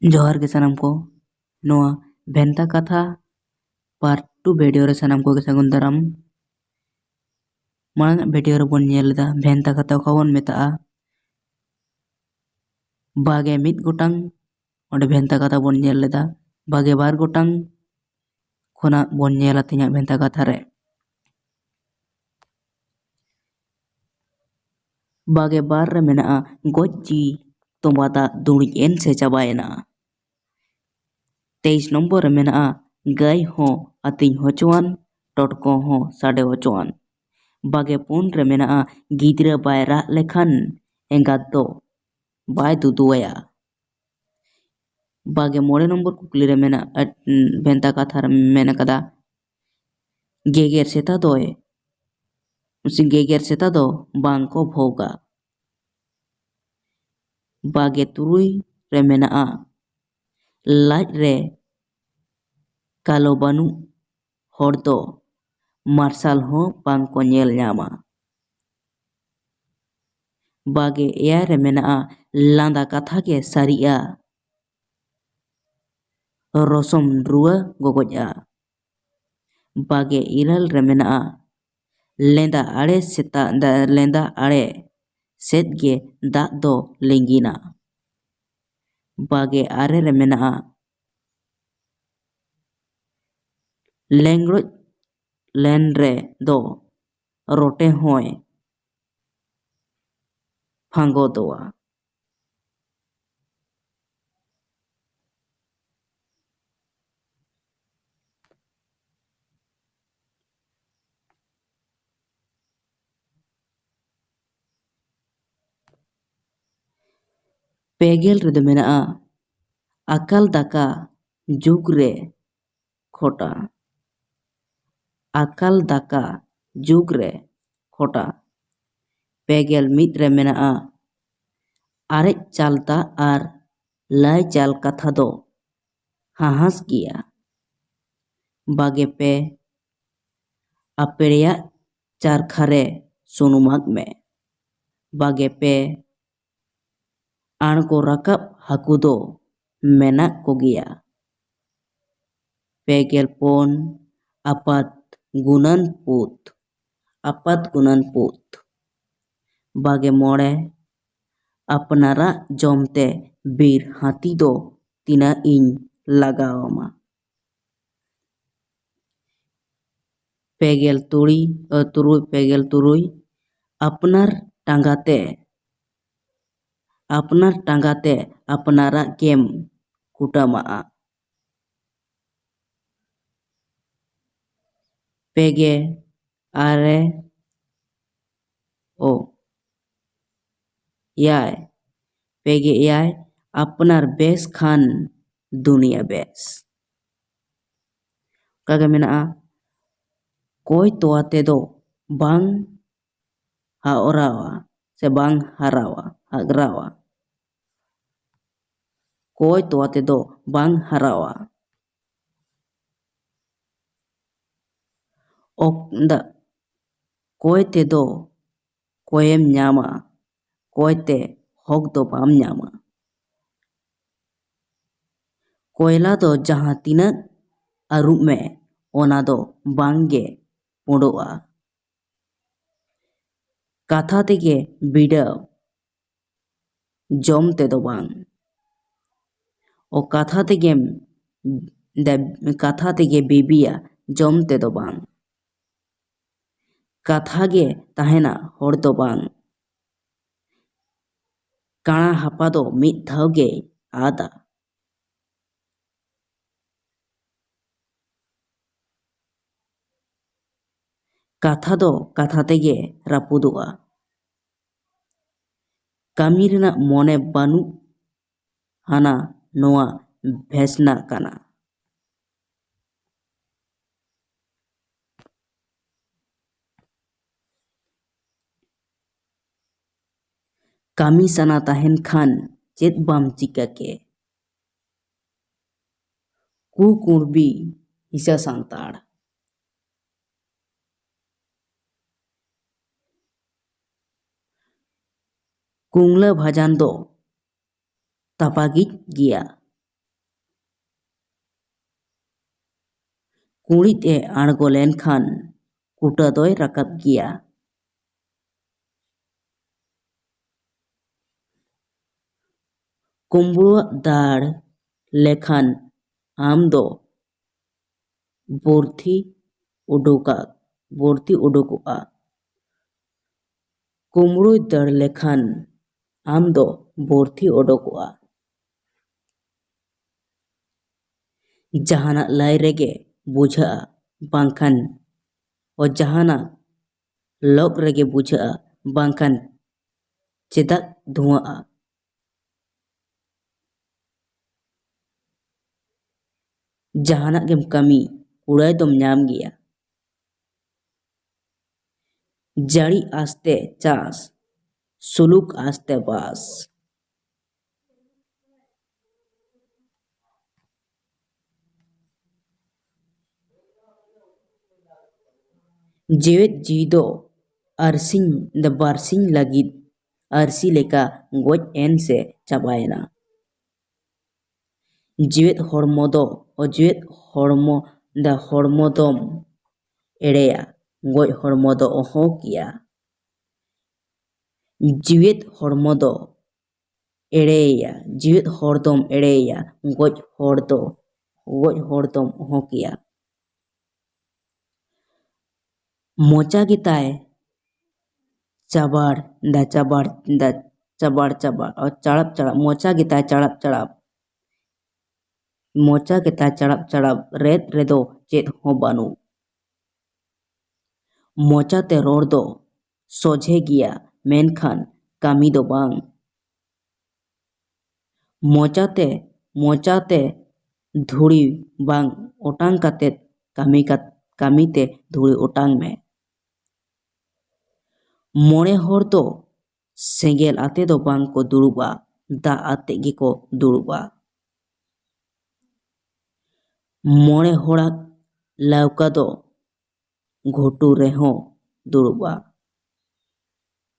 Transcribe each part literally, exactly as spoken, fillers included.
ᱡᱚᱦᱟᱨ ᱜᱮ ᱥᱟᱱᱟᱢ ᱠᱚ᱾ ᱱᱚᱣᱟ ᱵᱷᱮᱱᱛᱟ ᱠᱟᱛᱷᱟ part two video ᱨᱮ ᱥᱟᱱᱟᱢ ᱠᱚᱜᱮ ᱥᱟᱹᱜᱩᱱ ᱫᱟᱨᱟᱢ᱾ ᱢᱟᱲᱟᱝ ᱟᱜ video ᱨᱮᱵᱚᱱ ᱧᱮᱞ ᱞᱮᱫᱟ ᱵᱷᱮᱱᱛᱟ ᱠᱟᱛᱷᱟ ᱚᱠᱟ ᱵᱚᱱ ᱢᱮᱛᱟᱜᱼᱟ᱾ ᱵᱟᱜᱮ ᱢᱤᱫ ᱜᱚᱴᱟᱝ ᱚᱸᱰᱮ ᱵᱷᱮᱱᱛᱟ ᱠᱟᱛᱷᱟ ᱵᱚᱱ ᱧᱮᱞ ᱞᱮᱫᱟ᱾ ᱵᱟᱜᱮ ᱵᱟᱨ ᱜᱚᱴᱟᱝ ᱠᱷᱚᱱᱟᱜ ᱵᱚᱱ ᱧᱮᱞᱟ ᱛᱮᱦᱮᱧᱟᱜ ᱵᱷᱮᱱᱛᱟ ᱠᱟᱛᱷᱟ ᱨᱮ᱾ ᱵᱟᱜᱮ ᱵᱟᱨ ᱨᱮ ᱢᱮᱱᱟᱜᱼᱟ, ᱜᱚᱡ ᱡᱤᱣᱤ ᱛᱚᱸᱵᱟ ᱫᱟᱜ ᱫᱩᱲᱩᱡ ᱮᱱ ᱥᱮ ᱪᱟᱵᱟᱭᱮᱱᱟ᱾ ᱛᱮᱭᱤᱥ ᱱᱚᱢᱵᱚᱨ ᱨᱮ ᱢᱮᱱᱟᱜᱼᱟ, ᱜᱟᱹᱭ ᱦᱚᱸ ᱟᱹᱛᱤᱧ ᱦᱚᱪᱚᱣᱟᱱ, ᱴᱚᱴᱠᱚ ᱦᱚᱸ ᱥᱟᱰᱮ ᱦᱚᱪᱚᱣᱟᱱ᱾ ᱵᱟᱜᱮ ᱯᱩᱱ ᱨᱮ ᱢᱮᱱᱟᱜᱼᱟ, ᱜᱤᱫᱽᱨᱟᱹ ᱵᱟᱭ ᱨᱟᱜ ᱞᱮᱠᱷᱟᱱ ᱮᱸᱜᱟᱛ ᱫᱚ ᱵᱟᱭ ᱫᱩᱫᱩᱣᱟᱭᱟ᱾ ᱵᱟᱜᱮ ᱢᱚᱬᱮ ᱱᱚᱢᱵᱚᱨ ᱠᱩᱠᱞᱤ ᱨᱮ ᱢᱮᱱᱟᱜ, ᱟᱸ, ᱵᱷᱮᱱᱛᱟ ᱠᱟᱛᱷᱟ ᱨᱮ ᱢᱮᱱ ᱟᱠᱟᱫᱟ, ᱜᱮᱜᱮᱨ ᱥᱮᱛᱟ ᱫᱚᱭ, ᱜᱮᱜᱮᱨ ᱥᱮᱛᱟ ᱫᱚ ᱵᱟᱝ ᱠᱚ ᱵᱷᱚᱜᱟ᱾ ᱵᱟᱜᱮ ᱛᱩᱨᱩᱭ ᱨᱮ ᱢᱮᱱᱟᱜᱼᱟ, ᱞᱟᱡ ᱨᱮ ᱠᱟᱞᱚ ᱵᱟᱹᱱᱩᱜ ᱦᱚᱲ ᱫᱚ ᱢᱟᱨᱥᱟᱞ ᱦᱚᱸ ᱵᱟᱝ ᱠᱚ ᱧᱮᱞ ᱧᱟᱢᱟ᱾ ᱵᱟᱜᱮ ᱮᱭᱟᱭ ᱨᱮ ᱢᱮᱱᱟᱜᱼᱟ, ᱞᱟᱸᱫᱟ ᱠᱟᱛᱷᱟ ᱜᱮ ᱥᱟᱹᱨᱤᱜᱼᱟ, ᱨᱚᱥᱚᱢ ᱨᱩᱣᱟᱹ ᱜᱚᱜᱚᱡᱼᱟ᱾ ᱵᱟᱜᱮ ᱤᱨᱟᱹᱞ ᱨᱮ ᱢᱮᱱᱟᱜᱼᱟ, ᱞᱮᱸᱫᱟ ᱟᱲᱮ ᱥᱮᱛᱟᱜ, ᱫᱟ-, ᱞᱮᱸᱫᱟ ᱟᱲᱮ ᱥᱮᱫ ᱜᱮ ᱫᱟᱜ ᱫᱚ ᱞᱤᱸᱜᱤᱱᱟ᱾ ᱵᱟᱜᱮ ᱟᱨᱮ ᱨᱮ ᱢᱮᱱᱟᱜᱼᱟ, ᱞᱮᱸᱜᱽᱲᱚᱡ ᱞᱮᱱ ᱨᱮ ᱫᱚ ᱨᱚᱴᱮ ᱦᱚᱸᱭ ᱯᱷᱟᱸᱜᱚᱫᱚᱜᱼᱟ᱾ ᱯᱮ ᱜᱮᱞ ᱨᱮᱫᱚ ᱢᱮᱱᱟᱜᱼᱟ, ᱟᱠᱟᱞ ᱫᱟᱠᱟ ᱡᱩᱜᱽ ᱨᱮ ᱠᱷᱚᱴᱟ᱾ ᱟᱠᱟᱞ ᱫᱟᱠᱟ ᱡᱩᱜᱽ ᱨᱮ ᱠᱷᱚᱴᱟ᱾ ᱯᱮ ᱜᱮᱞ ᱢᱤᱫ ᱨᱮ ᱢᱮᱱᱟᱜᱼᱟ, ᱟᱨᱮᱡ ᱪᱟᱞ ᱫᱟᱜ ᱟᱨ ᱞᱟᱭ ᱪᱟᱞ ᱠᱟᱛᱷᱟ ᱫᱚ ᱦᱟᱦᱟᱸᱥ ᱜᱮᱭᱟ᱾ ᱵᱟᱜᱮ ᱯᱮ, ᱟᱯᱲᱮᱭᱟᱜ ᱪᱟᱨᱠᱷᱟ ᱨᱮ ᱥᱩᱱᱩᱢᱟᱜ ᱢᱮ᱾ ᱵᱟᱜᱮ ᱯᱮ, ᱟᱬᱜᱚ ᱨᱟᱠᱟᱵ ᱦᱟᱹᱠᱩ ᱫᱚ ᱢᱮᱱᱟᱜ ᱠᱚᱜᱮᱭᱟ᱾ ᱯᱮ ᱜᱮᱞ ᱯᱩᱱ, ᱟᱯᱟᱛ ᱜᱩᱱᱟᱹᱱ ᱯᱩᱛ, ᱟᱯᱟᱛ ᱜᱩᱱᱟᱹᱱ ᱯᱩᱛ᱾ ᱵᱟᱜᱮ ᱢᱚᱬᱮ, ᱟᱯᱱᱟᱨᱟᱜ ᱡᱚᱢ ᱛᱮ ᱵᱤᱨ ᱦᱟᱹᱛᱤ ᱫᱚ ᱛᱤᱱᱟᱹᱜ ᱤᱧ ᱞᱟᱜᱟᱣ ᱟᱢᱟ? ᱯᱮ ᱜᱮᱞ ᱛᱩᱨᱩᱭ, ᱟᱹ, ᱛᱩᱨᱩᱭ, ᱯᱮ ᱜᱮᱞ ᱛᱩᱨᱩᱭ, ᱟᱯᱱᱟᱨ ᱴᱟᱸᱜᱟ ᱛᱮ, ᱟᱯᱱᱟᱨ ᱴᱟᱸᱜᱟ ᱛᱮ ᱟᱯᱱᱟᱨᱟᱜ ᱜᱮᱢ ᱠᱩᱴᱟᱹᱢᱟᱜᱼᱟ᱾ ᱯᱮ ᱜᱮ ᱟᱨᱮ, ᱳ, ᱮᱭᱟᱭ, ᱯᱮ ᱜᱮ ᱮᱭᱟᱭ, ᱟᱯᱱᱟᱨ ᱵᱮᱥ ᱠᱷᱟᱱ ᱫᱩᱱᱤᱭᱟᱹ ᱵᱮᱥ᱾ ᱚᱱᱠᱟ ᱜᱮ ᱢᱮᱱᱟᱜᱼᱟ, ᱠᱚᱭ ᱛᱚᱣᱟ ᱛᱮᱫᱚ ᱵᱟᱝ ᱦᱟᱣᱨᱟᱣᱟ ᱥᱮ ᱵᱟᱝ ᱦᱟᱨᱟᱣᱟ, ᱦᱟᱜᱨᱟᱣᱟ᱾ ᱠᱚᱭ ᱛᱚᱣᱟ ᱛᱮᱫᱚ ᱵᱟᱝ ᱦᱟᱨᱟᱣᱟ᱾ ᱚᱠ-, ᱫᱟ-, ᱠᱚᱭ ᱛᱮᱫᱚ ᱠᱚᱭᱮᱢ ᱧᱟᱢᱟ, ᱠᱚᱭ ᱛᱮ ᱦᱚᱠ ᱫᱚ ᱵᱟᱢ ᱧᱟᱢᱟ᱾ ᱠᱚᱭᱞᱟ ᱫᱚ ᱡᱟᱦᱟᱸ ᱛᱤᱱᱟᱹᱜ ᱟᱹᱨᱩᱵ ᱢᱮ, ᱚᱱᱟ ᱫᱚ ᱵᱟᱝ ᱜᱮ ᱯᱩᱸᱰᱚᱜᱼᱟ᱾ ᱠᱟᱛᱷᱟ ᱛᱮᱜᱮ ᱵᱤᱰᱟᱹᱣ, ᱡᱚᱢ ᱛᱮᱫᱚ ᱵᱟᱝ᱾ ᱚ, ᱠᱟᱛᱷᱟ ᱛᱮᱜᱮᱢ ᱫᱮᱵ-, ᱠᱟᱛᱷᱟ ᱛᱮᱜᱮ ᱵᱤᱵᱤᱭᱟ, ᱡᱚᱢ ᱛᱮᱫᱚ ᱵᱟᱝ᱾ ᱠᱟᱛᱷᱟ ᱜᱮ ᱛᱟᱦᱮᱱᱟ, ᱦᱚᱲ ᱫᱚ ᱵᱟᱝ᱾ ᱠᱟᱬᱟ ᱦᱟᱯᱟ ᱫᱚ ᱢᱤᱫ ᱫᱷᱟᱣ ᱜᱮᱭ ᱟᱫᱟ᱾ ᱠᱟᱛᱷᱟ ᱫᱚ ᱠᱟᱛᱷᱟ ᱛᱮᱜᱮ ᱨᱟᱹᱯᱩᱫᱚᱜᱼᱟ᱾ ᱠᱟᱹᱢᱤ ᱨᱮᱱᱟᱜ ᱢᱚᱱᱮ ᱵᱟᱹᱱᱩᱜ ᱦᱟᱱᱟ ᱱᱚᱣᱟ ᱵᱷᱮᱥᱱᱟ ᱠᱟᱱᱟ᱾ ᱠᱟᱹᱢᱤ ᱥᱟᱱᱟ ᱛᱟᱦᱮᱱ ᱠᱷᱟᱱ ᱪᱮᱫ ᱵᱟᱢ ᱪᱤᱠᱟᱹ ᱠᱮ? ᱠᱩ ᱠᱩᱬᱵᱤ ᱦᱤᱥᱟᱹ ᱥᱟᱱᱛᱟᱲ᱾ ᱠᱩᱝᱞᱟᱹ ᱵᱷᱟᱡᱟᱱ ᱫᱚ ᱛᱟᱯᱟᱜᱤᱡ ᱜᱮᱭᱟ᱾ ᱠᱩᱲᱤᱫ ᱮ ᱟᱬᱜᱚ ᱞᱮᱱᱠᱷᱟᱱ ᱠᱩᱴᱟᱹ ᱫᱚᱭ ᱨᱟᱠᱟᱵ ᱜᱮᱭᱟ᱾ ᱠᱩᱢᱵᱽᱲᱩᱣᱟᱜ ᱫᱟᱲ ᱞᱮᱠᱷᱟᱱ ᱟᱢ ᱫᱚ ᱵᱚᱨᱛᱷᱤ ᱩᱰᱩᱠᱟ, ᱵᱚᱨᱛᱷᱤ ᱩᱰᱩᱠᱚᱜᱼᱟ᱾ ᱠᱩᱢᱵᱽᱲᱩᱭ ᱫᱟᱹᱲ ᱞᱮᱠᱷᱟᱱ ᱟᱢ ᱫᱚ ᱵᱚᱨᱛᱷᱤ ᱩᱰᱩᱠᱚᱜᱼᱟ᱾ ᱡᱟᱦᱟᱱᱟᱜ ᱞᱟᱹᱭ ᱨᱮᱜᱮ ᱵᱩᱡᱷᱟᱹᱜᱼᱟ, ᱵᱟᱝᱠᱷᱟᱱ ᱚ ᱡᱟᱦᱟᱱᱟᱜ ᱞᱚᱜ ᱨᱮᱜᱮ ᱵᱩᱡᱷᱟᱹᱜᱼᱟ, ᱵᱟᱝᱠᱷᱟᱱ ᱪᱮᱫᱟᱜ ᱫᱷᱩᱣᱟᱹᱜᱼᱟ? ᱡᱟᱦᱟᱱᱟᱜ ᱜᱮᱢ ᱠᱟᱹᱢᱤ, ᱠᱩᱲᱟᱹᱭ ᱫᱚᱢ ᱧᱟᱢ ᱜᱮᱭᱟ᱾ ᱡᱟᱹᱲᱤ ᱟᱥᱛᱮ ᱪᱟᱥ, ᱥᱩᱞᱩᱠ ᱟᱥᱛᱮ ᱵᱟᱥ᱾ ᱡᱮᱣᱮᱫ ᱡᱤᱣᱤ ᱫᱚ ᱟᱨᱥᱤᱧ, ᱫᱚ ᱵᱟᱨᱥᱤᱧ ᱞᱟᱹᱜᱤᱫ ᱟᱹᱨᱥᱤ ᱞᱮᱠᱟ ᱜᱚᱡ ᱮᱱ ᱥᱮ ᱪᱟᱵᱟᱭᱮᱱᱟ᱾ ᱡᱮᱣᱮᱫ ᱦᱚᱲᱢᱚ ᱫᱚ, ᱡᱮᱣᱮᱫ ᱦᱚᱲᱢᱚ, ᱫᱟ ᱦᱚᱲᱢᱚ ᱫᱚᱢ ᱮᱲᱮᱭᱟ, ᱜᱚᱡ ᱦᱚᱲᱢᱚ ᱫᱚ ᱚᱦᱚ ᱠᱮᱭᱟ᱾ ᱡᱮᱣᱮᱫ ᱦᱚᱲᱢᱚ ᱫᱚ ᱮᱲᱮᱭᱮᱭᱟ, ᱡᱮᱣᱮᱫ ᱦᱚᱲ ᱫᱚᱢ ᱮᱲᱮᱭᱮᱭᱟ, ᱜᱚᱡ ᱦᱚᱲ ᱫᱚ, ᱜᱚᱡ ᱦᱚᱲ ᱫᱚᱢ ᱚᱦᱚ ᱠᱮᱭᱟ᱾ ᱢᱚᱪᱟ ᱜᱮᱛᱟᱭ ᱪᱟᱵᱟᱲ ᱫᱟ, ᱪᱟᱵᱟᱲ ᱫᱟ, ᱪᱟᱵᱟᱲ ᱪᱟᱵᱟᱲ, ᱚ, ᱪᱟᱲᱟᱯ ᱪᱟᱲᱟᱯ, ᱢᱚᱪᱟ ᱜᱮᱛᱟᱭ ᱪᱟᱲᱟᱯ ᱪᱟᱲᱟᱯ᱾ ᱢᱚᱪᱟ ᱜᱮᱛᱟᱭ ᱪᱟᱲᱟᱯ ᱪᱟᱲᱟᱯ, ᱨᱮᱫ ᱨᱮᱫᱚ ᱪᱮᱫ ᱦᱚᱸ ᱵᱟᱹᱱᱩᱜ᱾ ᱢᱚᱪᱟᱛᱮ ᱨᱚᱲ ᱫᱚ ᱥᱚᱡᱷᱮ ᱜᱮᱭᱟ, ᱢᱮᱱᱠᱷᱟᱱ ᱠᱟᱹᱢᱤ ᱫᱚ ᱵᱟᱝ᱾ ᱢᱚᱪᱟᱛᱮ, ᱢᱚᱪᱟᱛᱮ ᱫᱷᱩᱲᱤ ᱵᱟᱝ ᱚᱴᱟᱝ ᱠᱟᱛᱮᱫ ᱠᱟᱹᱢᱤ ᱠᱟᱛ-, ᱠᱟᱹᱢᱤᱛᱮ ᱫᱷᱩᱲᱤ ᱚᱴᱟᱝ ᱢᱮ᱾ ᱢᱚᱬᱮ ᱦᱚᱲ ᱫᱚ ᱥᱮᱸᱜᱮᱞ ᱟᱛᱮ ᱫᱚ ᱵᱟᱝ ᱠᱚ ᱫᱩᱲᱩᱵᱼᱟ, ᱫᱟᱜ ᱟᱛᱮ ᱜᱮᱠᱚ ᱫᱩᱲᱩᱵᱼᱟ᱾ ᱢᱚᱬᱮ ᱦᱚᱲᱟᱜ ᱞᱟᱹᱣᱠᱟ ᱫᱚ ᱜᱷᱩᱴᱩ ᱨᱮᱦᱚᱸ ᱫᱩᱲᱩᱵᱼᱟ,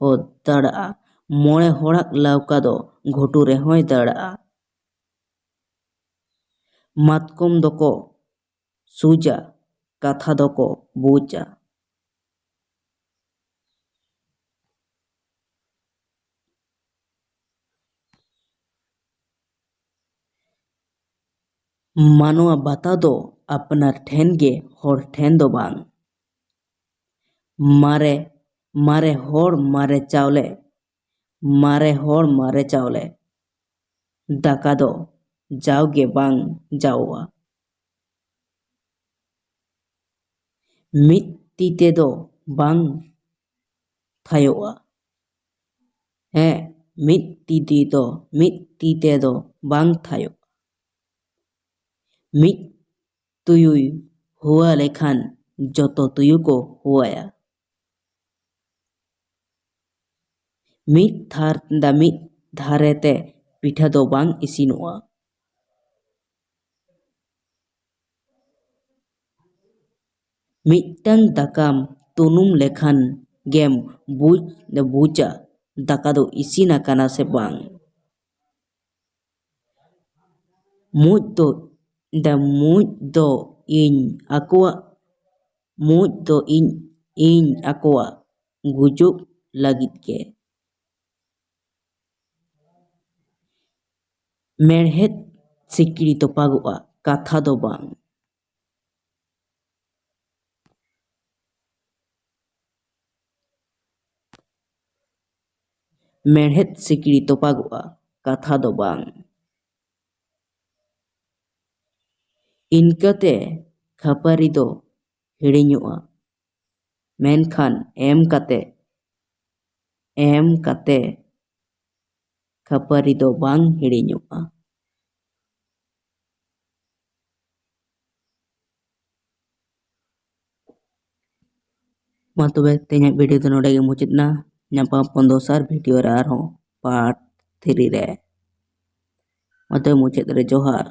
ᱚ, ᱫᱟᱹᱲᱟᱜᱼᱟ᱾ ᱢᱚᱬᱮ ᱦᱚᱲᱟᱜ ᱞᱟᱹᱣᱠᱟ ᱫᱚ ᱜᱷᱩᱴᱩ ᱨᱮᱦᱚᱸᱭ ᱫᱟᱹᱲᱟᱜᱼᱟ᱾ ᱢᱟᱛᱠᱚᱢ ᱫᱚᱠᱚ ᱥᱩᱡᱟ, ᱠᱟᱛᱷᱟ ᱫᱚᱠᱚ ᱵᱩᱡᱟ᱾ ᱢᱟᱱᱣᱟ ᱵᱟᱛᱟ ᱫᱚ ᱟᱯᱱᱟᱨ ᱴᱷᱮᱱ ᱜᱮ, ᱦᱚᱲ ᱴᱷᱮᱱ ᱫᱚ ᱵᱟᱝ᱾ ᱢᱟᱨᱮ, ᱢᱟᱨᱮ ᱦᱚᱲ ᱢᱟᱨᱮ ᱪᱟᱣᱞᱮ, ᱢᱟᱨᱮ ᱦᱚᱲ ᱢᱟᱨᱮ ᱪᱟᱣᱞᱮ, ᱫᱟᱠᱟ ᱫᱚ ᱡᱟᱣᱜᱮ ᱵᱟᱝ ᱡᱟᱣᱚᱜᱼᱟ᱾ ᱢᱤᱫ ᱛᱤ ᱛᱮᱫᱚ ᱵᱟᱝ ᱛᱷᱟᱭᱚᱜᱼᱟ᱾ ᱦᱮᱸ, ᱢᱤᱫ ᱛᱤ ᱛᱮᱫᱚ, ᱢᱤᱫ ᱛᱤ ᱛᱮᱫᱚ ᱵᱟᱝ ᱛᱷᱟᱭᱚᱜᱼᱟ᱾ ᱢᱤᱫ ᱛᱩᱭᱩᱭ ᱦᱩᱣᱟ ᱞᱮᱠᱷᱟᱱ ᱡᱚᱛᱚ ᱛᱩᱭᱩ ᱠᱚ ᱦᱩᱣᱟᱭᱟ᱾ ᱢᱤᱫ ᱛᱷᱟᱨ ᱫᱟ ᱢᱤᱫ ᱫᱷᱟᱨᱮ ᱛᱮ ᱯᱤᱴᱷᱟᱹ ᱫᱚ ᱵᱟᱝ ᱤᱥᱤᱱᱚᱜᱼᱟ᱾ ᱢᱤᱫᱴᱟᱝ ᱫᱟᱠᱟᱢ ᱛᱩᱱᱩᱢ ᱞᱮᱠᱷᱟᱱ ᱜᱮᱢ ᱵᱩᱡᱽ, ᱵᱩᱡᱟ ᱫᱟᱠᱟ ᱫᱚ ᱤᱥᱤᱱ ᱟᱠᱟᱱᱟ ᱥᱮ ᱵᱟᱝ᱾ ᱢᱩᱸᱡ ᱫᱚ, ᱫᱟ ᱢᱩᱸᱡ ᱫᱚ ᱤᱧ ᱟᱠᱚᱣᱟᱜ, ᱢᱩᱸᱡ ᱫᱚ ᱤᱧ, ᱤᱧ ᱟᱠᱚᱣᱟᱜ ᱜᱩᱡᱩᱜ ᱞᱟᱹᱜᱤᱫ ᱜᱮ᱾ ᱢᱮᱲᱦᱮᱫ ᱥᱤᱠᱲᱤ ᱛᱚᱯᱟᱜᱚᱜᱼᱟ, ᱠᱟᱛᱷᱟ ᱫᱚ ᱵᱟᱝ᱾ ᱢᱮᱲᱦᱮᱫ ᱥᱤᱠᱲᱤ ᱛᱚᱯᱟᱜᱚᱜᱼᱟ, ᱠᱟᱛᱷᱟ ᱫᱚ ᱵᱟᱝ᱾ ᱤᱱᱠᱟᱹᱛᱮ ᱠᱷᱟᱹᱯᱟᱹᱨᱤ ᱫᱚ ᱦᱤᱲᱤᱧᱚᱜᱼᱟ, ᱢᱮᱱᱠᱷᱟᱱ ᱮᱢ ᱠᱟᱛᱮ, ᱮᱢ ᱠᱟᱛᱮ ᱠᱷᱟᱹᱯᱟᱹᱨᱤ ᱫᱚ ᱵᱟᱝ ᱦᱤᱲᱤᱧᱚᱜᱼᱟ᱾ ᱢᱟ ᱛᱚᱵᱮ ᱛᱮᱦᱮᱧᱟᱜ video ᱫᱚ ᱱᱚᱰᱮ ᱜᱮ ᱢᱩᱪᱟᱹᱫ ᱮᱱᱟ᱾ ᱧᱟᱯᱟᱢ ᱟᱵᱚᱱ ᱫᱚᱥᱟᱨ video ᱨᱮ ᱟᱨᱦᱚᱸ part three ᱨᱮ᱾ ᱢᱟ ᱛᱚᱵᱮ ᱢᱩᱪᱟᱹᱫ ᱨᱮ ᱡᱚᱦᱟᱨ᱾